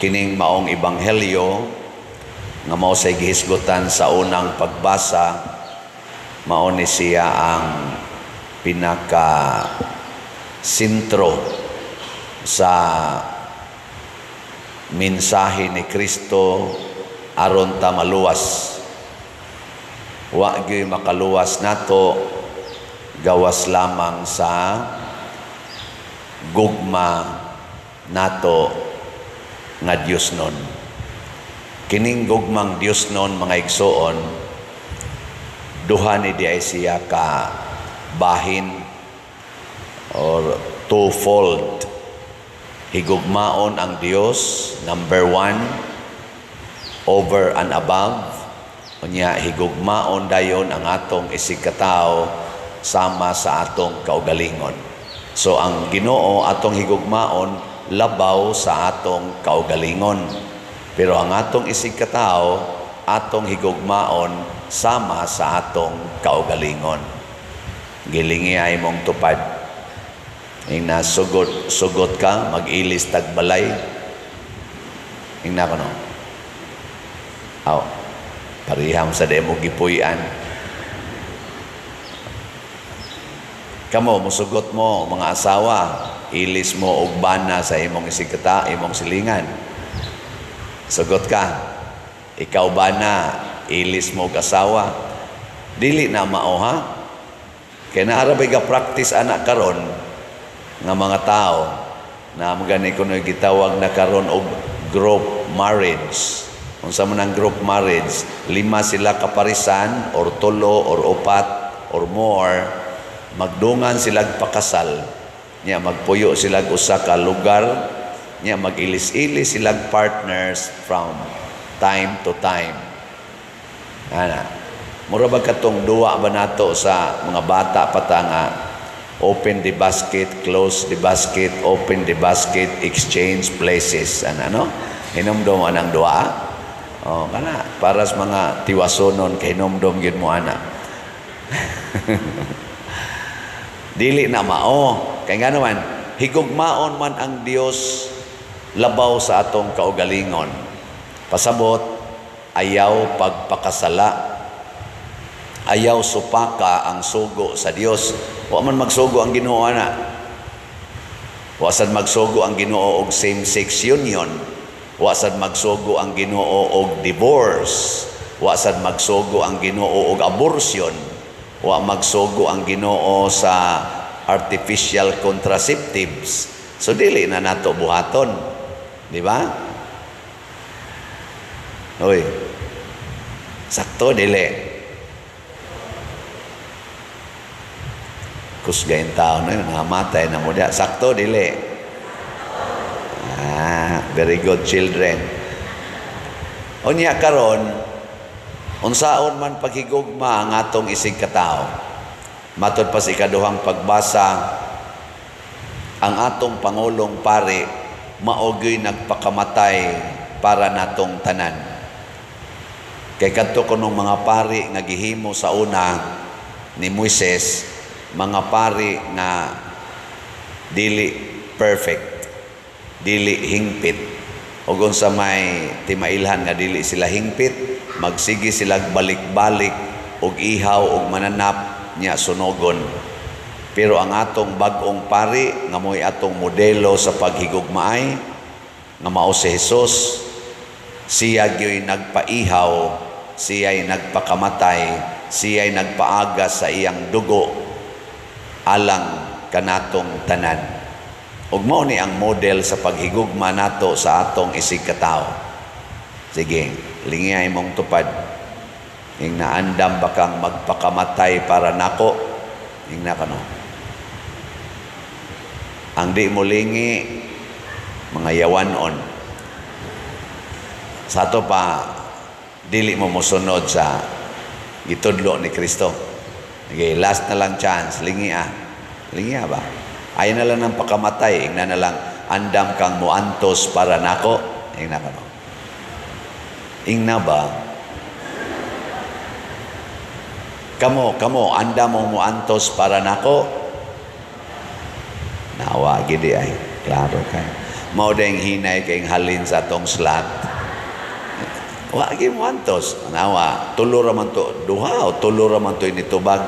Kining maong ebanghelyo nga mao say gihisgutan sa unang pagbasa, mao ni siya ang pinaka sentro sa mensahe ni Kristo aron ta maluwas. Wa gyud makaluwas nato gawas lamang sa gugma nato nga Dios nun. Kining gugmang Dios nun, mga igsoon, duha ni diay siya ka bahin or twofold. Higugmaon ang Dios, number one, over and above. Unya higugmaon dayon ang atong isigkatawo sama sa atong kaugalingon. So ang Ginoo atong higugmaon labaw sa atong kaugalingon. Pero ang atong isigkatawo atong higugmaon sama sa atong kaugalingon. Gilingi ay mong tupad. Ing nasugot sugot ka mag-ilis tagbalay. Ing na kuno. Aw, pariham sa demo gipuy-an. Kamo musugot mo mga asawa, ilis mo og bana sa imong isigkata, imong silingan. Sugot ka. Ikaw bana, ilis mo og asawa. Dili na mao ha. Kay naa ra bay ga practice ana karon nga mga tao na magani kuno gitawag na karon og group marriage. Unsa man ang group marriage? Lima sila kaparisan or tulo or upat or more, magdungan sila pakasal. Nya magpuyo sila usa ka lugar, nya mag-ilis-ilis sila partners from time to time. Ana. Mura ba katong duwa ba nato sa mga bata pa ta nga open the basket, close the basket, open the basket, exchange places. Ana no? Hinumdum anang duwa. Oh, kana para sa mga tiwasonon kay hinumdum gyud mo ana. Dili na mao. Kay ngano man, higugmaon man ang Dios labaw sa atong kaugalingon. Pasabot, ayaw pagpakasala. Ayaw supaka ang sugo sa Dios. Wa man magsugo ang Ginoo ana. Wa sad magsugo ang Ginoo og same-sex union. Wa sad magsugo ang Ginoo og divorce. Wa sad magsugo ang Ginoo og abortion. Wa magsugo ang Ginoo sa artificial contraceptives. So dili na nato buhaton. Di ba? Uy. Sakto dili. Kusgayin tao na yun, namatay na mo diya. Sakto dili. Ah, very good children. Unya karon, unsaon man paghigugma ang atong isig katao. Matod pa sa ikaduhang pagbasa, ang atong pangulong pari maogoy nagpakamatay para natong tanan. Kay kadto kunong mga pari nga gihimo sa una ni Moises, mga pari nga dili perfect, dili hingpit. Ug unsa may timailhan nga dili sila hingpit, magsige sila balik-balik og ihaw og mananap nya sunogon. Pero ang atong bag-ong pari nga mo'y atong modelo sa paghigugmaay nga mao si Jesus, siya gyoy nagpaihaw, siya'y nagpakamatay, siya'y nagpaagas sa iyang dugo alang kanatong tanan. Ug mao ni ang model sa paghigugma nato sa atong isig katawo. Sige, lingiyay mong tupad. Ing naandam ba kang magpakamatay para nako? Ing na kano. Ang di mo lingi, mga yawanon. Sa ato pa, dili mo mosunod sa gitudlo ni Kristo. Okay, last na lang chance, lingi ah. Lingi ah ba? Ayaw na lang ng pakamatay, ingna na lang, andam kang muantos para nako. Ingna ka no? Ingna ba? Kamo, kamo, andam mo muantos para nako. Nawa, gidi ay. Klaro kayo. Mao ding hinay kay halin sa atong slot. Wa gyud moantos. Nawa, tulo ra man to, duha o tulo ra man to initubag.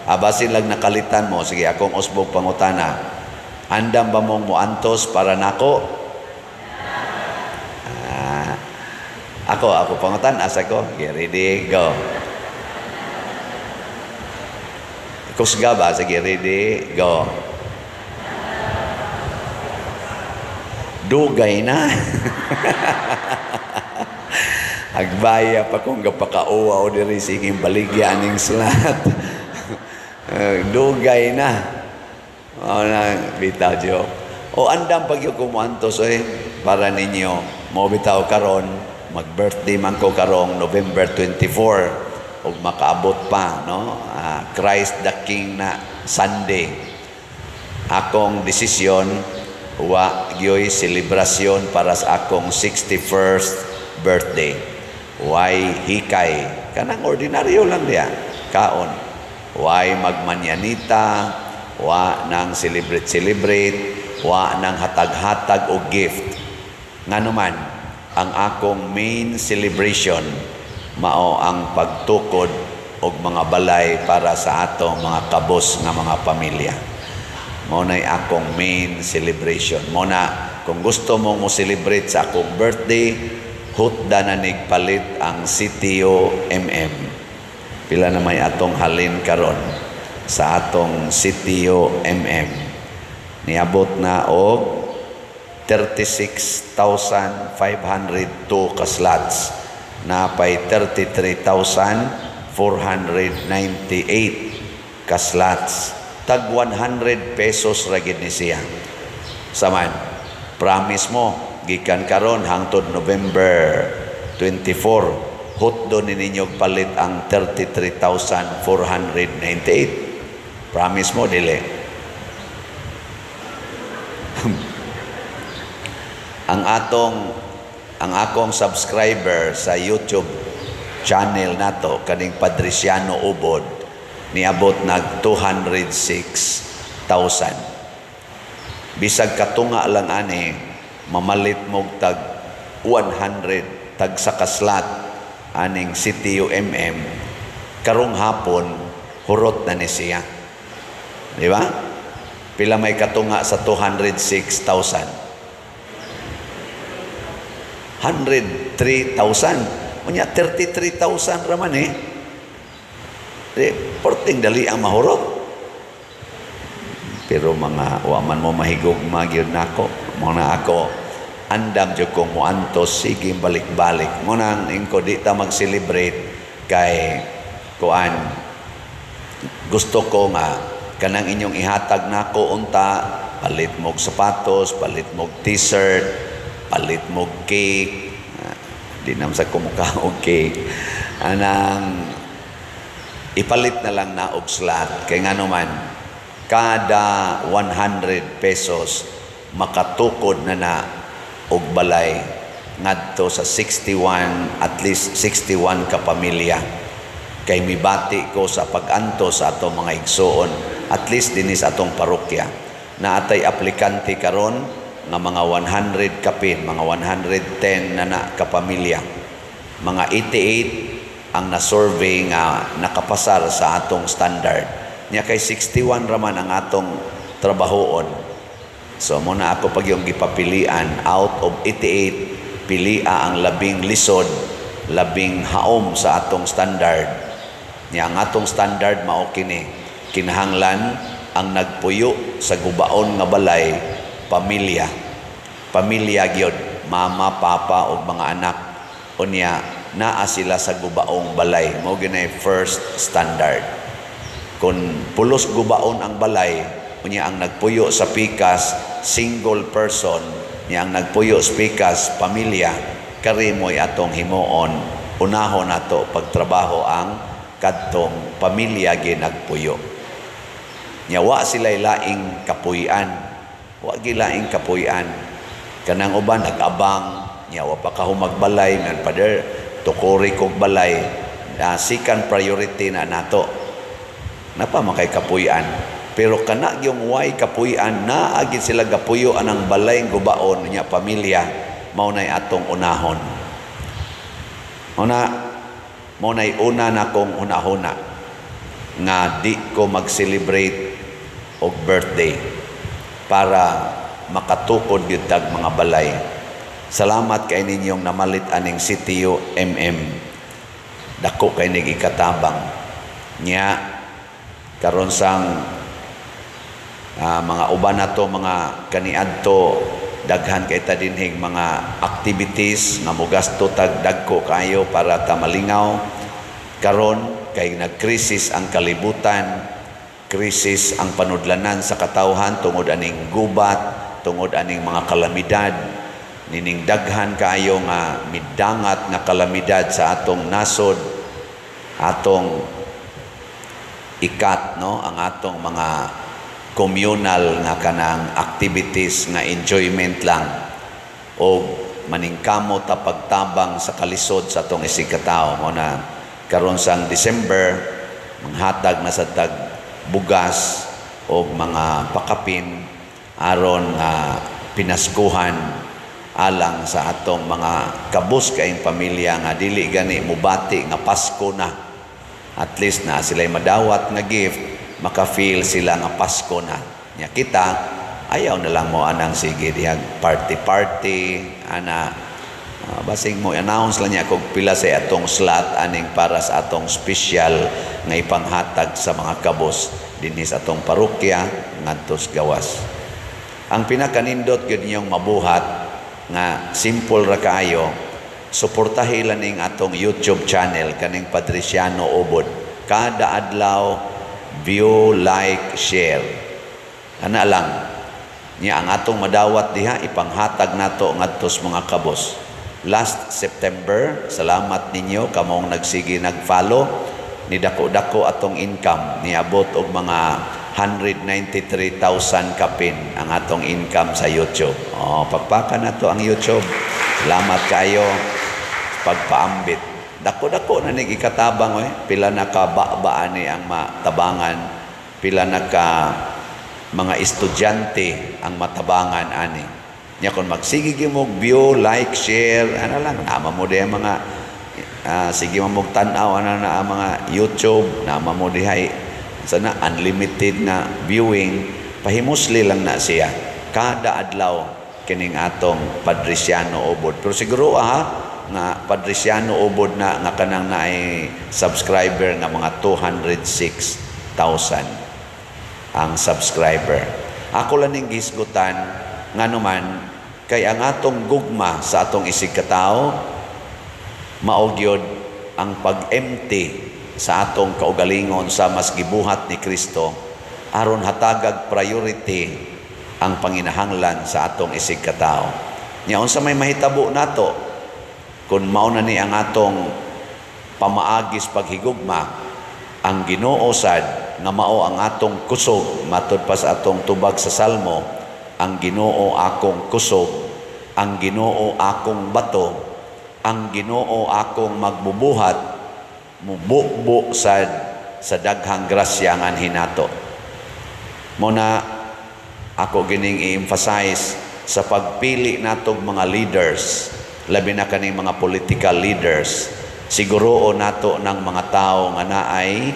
Abasin lang nakalitan mo, sige, akong usbong pangutana. Andam ba mong moantos para nako? Ah, ako pangutan, asa ko? Okay, ready, go. Kusga ba? Sige, ready, go. Dugay na. Agbaya pa kung gapakauwa o diri sige baligya aning slat. Dugay na. O na, bitaw joke. O andam pag yung kumuantos eh, para ninyo. Mo bitaw karon, mag-birthday man ko karong November 24 ug makaabot pa, no? Christ the King na Sunday. Akong desisyon, wa gyoy selebrasyon para sa akong 61st birthday. Why hikay? Kanang ordinaryo lang diya. Kaon. Why magmanyanita? Wa nang celebrate-celebrate? Wa nang hatag-hatag o gift? Nganuman, ang akong main celebration mao ang pagtukod og mga balay para sa atong mga kabos nga mga pamilya. Mao na'y akong main celebration. Mao na, kung gusto mong mo-celebrate sa akong birthday, hutda na nigpalit ang CTO MM. Pila na may atong halin karon sa atong CTO MM. Niabot na og 36,502 ka slots. Napay 33,498 ka slots. Tag 100 pesos ra gid ni siya. Saman, promise mo, gikan karon hangtod November 24, hutdo ni ninyo palit ang 33,498. Promise mo, dili. Ang akong subscriber sa YouTube channel nato, kaning Padriciano Ubod, niabot nag 206,000. Bisag katunga lang ani, mamalit mog tag 100 tag sa kaslat aning CTUMM, karong hapon hurot na ni siya. Di ba? Pila may katunga sa 206,000? 103,000. Unya 33,000 raman eh. Di, porting dali ang mahurot. Pero mga waman mo mahigugma gyud nako. Mo na ako andam jud kong moantos, sige balik-balik. Mo nang ingko di ta mag-celebrate kay kuan. Gusto ko nga kanang inyong ihatag nako unta, palit mog sapatos, palit mog t-shirt, palit mog cake. Di naman sa kumukha og cake. Anang ipalit na lang na og slot. Kay nga naman, kada 100 pesos makatukod na na og balay ngadto sa 61, at least 61 ka pamilya. Kay mibati ko sa pag-anto sa atong mga igsoon, at least dinhi sa atong parokya. Naatay aplikante karon nga mga 100 kapin, mga 110 na na kapamilya. Mga 88 ang na-survey nga nakapasar sa atong standard. Nya kay 61 raman ang atong trabahoon. So muna ako pag yung gipapilian, out of 88, pilia ang labing lisod, labing haom sa atong standard. Nya ang atong standard mao kini, kinahanglan ang nagpuyo sa gubaon nga balay, pamilya. Pamilya gyud, mama, papa ug mga anak. Unya naa sila sa gubaong balay. Mao ginay first standard. Kung pulos gubaon ang balay, unya ang nagpuyo sa pikas single person, niya ang nagpuyo sa pikas pamilya, karimoy atong himuon, unahon nato pagtrabaho ang kadtong pamilya ginagpuyo. Nya wa sila'y laing kapuy-an. Wa gilaing kapuy-an. Kanang uban nag-abang, nya wa pa kahumagbalay, man pader tukuri kog balay. Second priority na nato. Napa man kay kapuy-an. Pero kana yung way kapuy-an, naa gid sila gapuyo anang balay gubaon nya pamilya, mao nay atong unahon. Mao nay una nakong hunahuna nga di ko mag-celebrate og birthday para makatukod gyud tag mga balay. Salamat kay ninyong namalit aning CTU MM. Dako kay nig ikatabang. Nya karon sang mga uban nato, mga kaniadto, daghan kay ta dinhing mga activities nga mogasto tag dagko kayo para ta malingaw. Karon kay nagkrisis ang kalibutan, krisis ang panudlanan sa katawhan tungod aning gubat, tungod aning mga kalamidad, nining daghan kaayo nga midangat nga kalamidad sa atong nasod, atong ikat, no, ang atong mga communal nga kanang activities nga enjoyment lang o maningkamot ta pagtabang sa kalisod sa atong isig katao. Mo na karon sang December, manghatag na sa tag bugas o mga pakapin aron nga pinaskuhan alang sa atong mga kabus kaayong pamilya nga dili gani mubati nga Pasko na. At least na sila madawat nga gift, maka-feel sila nga Pasko na. Nya kita, ayaw na lang mo anang sige dihag party party ana, basing mo announce lang niya kung pila sa atong slot aning para sa atong special nga ipanghatag sa mga kabos dinhi sa atong parokya ngadto sa gawas. Ang pinakanindot gyud ninyong mabuhat nga simple ra kaayo, suportahi lang ning atong YouTube channel kaning Padriciano Ubod. Kada adlaw, view, like, share. Ana lang. Nya ang atong madawat diha, ipanghatag nato ngadto sa mga kabos. Last September, salamat ninyo kamong nagsige nag-follow, ni dako-dako atong income, niabot og mga 193,000 kapin ang atong income sa YouTube. Oh, pagpakan nato ang YouTube. Salamat kayo pagpaambit. Dako-dako na nig ikatabang oy. Pila na ka ba ani ang matabangan, pila na ka mga estudyante ang matabangan ani. Nya kon magsige gyud mo view, like, share, ano lang, nama mo diha mga sige mo tan-aw ana na ang mga YouTube, nama mo dihay sana unlimited na viewing, pahimusli lang na siya. Kada adlaw kining atong Padriciano Ubod. Pero siguro nga Padriciano Ubod na nga kanang naay subscriber nga mga 206,000 ang subscriber. Ako lang ning gisgutan, nganuman kay ang atong gugma sa atong isig katao mao gyud ang pag-empty sa atong kaugalingon sa mas gibuhat ni Kristo aron hatagag priority ang panginahanglan sa atong isig katao. Nya unsa may mahitabo nato kung mao na ni ang atong pamaagis paghigugma, ang Ginoo sad nga mao ang atong kusog, matud pa sa atong tubag sa Salmo, "Ang Ginoo akong kusog, ang Ginoo akong bato, ang Ginoo akong magbubuhat," mububo sad sa daghang grasya nga hinato. Mo na ako gining i-emphasize sa pagpili natong mga leaders, labi na kaning mga political leaders, siguro nato ng mga tao nga naay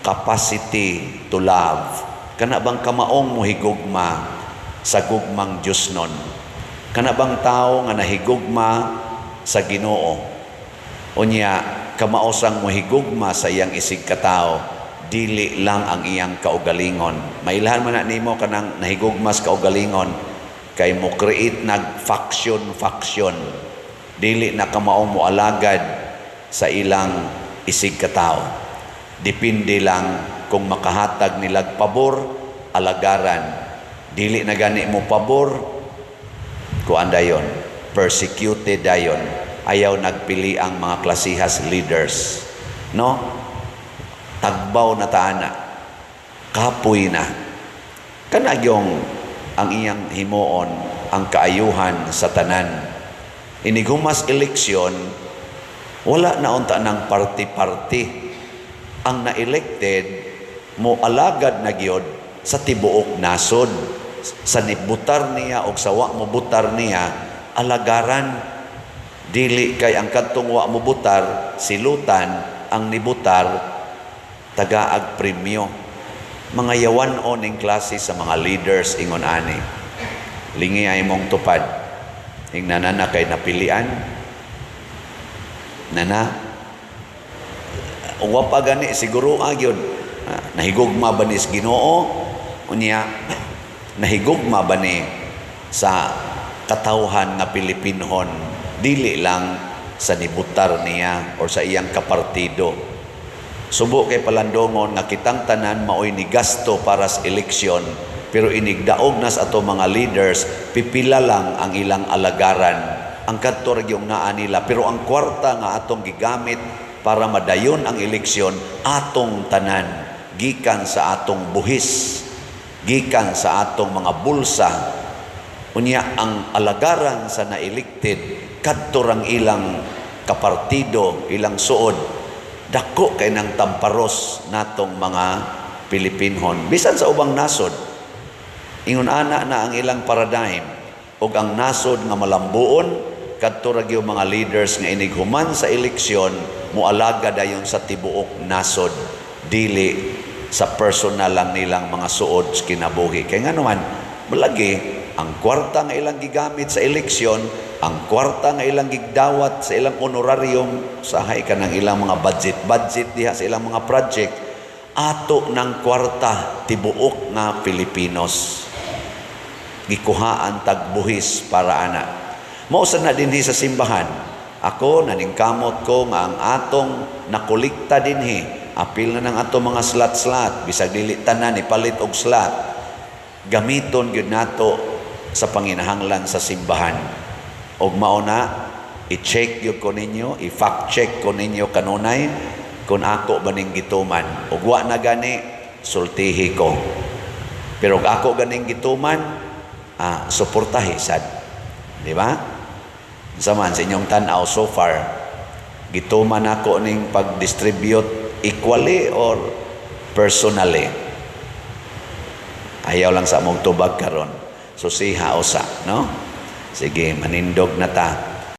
capacity to love. Kana bang kamaong mohigugma sa gugmang Dios nun? Kana bang tao nga nahigugma sa Ginoo? Unya kamao sang mohigugma sa iyang isig katao, dili lang ang iyang kaugalingon. Mailhan man na nimo kanang nahigugma sa kaugalingon kay mo create nag faction faction. Dili na kamao mo alagad sa ilang isig katao. Depende lang kung makahatag nilag pabor, alagaran. Dili na gani mo pabor, kuan dayon, persecuted dayon. Ayaw nagpili ang mga klasihas leaders. No? Tagbaw na taana. Kapoy na. Kanagyong ang iyang himuon ang kaayuhan sa tanan. Inigumas eleksyon, wala na unta ng party-party. Ang na-elected, mo alagad na gyud sa tibuok nasod, sa nibutar niya o sa wa mo butar niya, alagaran. Dili kay ang kadtong wa mo butar silutan, ang nibutar tagaag premyo. Mga yawan-on ning klase sa mga leaders ingon ani. Lingi ay mong tupad. Ingna na kay napilian nana, wa pa gani siguro gyud nahigugma ba ni sa Ginoo, unya nahigugma ba ni sa katawhan nga Pilipinhon, dili lang sa nibutar niya or sa iyang kapartido. Subo kay palandongon nga kitang tanan maoy ni gasto para sa eleksyon, pero inigdaog nas ato mga leaders, pipila lang ang ilang alagaran, ang kadto ra yung naa nila, pero ang kwarta nga atong gigamit para madayon ang eleksyon, atong tanan, gikan sa atong buhis, gikan sa atong mga bulsa. Unya ang alagaran sa na-elected, kadto rang ilang kapartido, ilang suod. Dako kay ng tamparos natong mga Pilipinhon bisan sa ubang nasod. Ingon ana na ang ilang paradigm, ug ang nasod nga malambuon, kadto ra gyud mga leaders nga inig human sa eleksyon moalaga dayon sa tibuok nasod, dili sa personal lang nilang mga suod sa kinabuhi. Kay ngano man, malagi ang kwarta nga ilang gigamit sa eleksyon, ang kwarta nga ilang gigdawat sa ilang honorarium, sahay ka ng ilang mga budget budget diha sa ilang mga project, ato ng kwarta tibuok nga Pilipinos, gikuhaan tagbuhis para ana. Mao sad na dinhi sa simbahan. Ako naningkamot ko nga ang atong nakolekta dinhi, apil na ng atong mga slot-slot, bisag dili tanan ipalit og slot, gamiton gyud nato sa panginahanglan sa simbahan. Og mao na, i-check gyud ko ninyo, i-fact check ko ninyo kanunay kung ako ba ning gituman. Ug wa na gani, sultihi ko. Pero ug ako ganing gituman, suportahi sad. Di ba? Sa man sa inyong tan-aw so far, gituman ako ning pag-distribute equally or personally? Ayaw lang sa among tubag karon. Susiha usa, no? Sige, manindog na ta.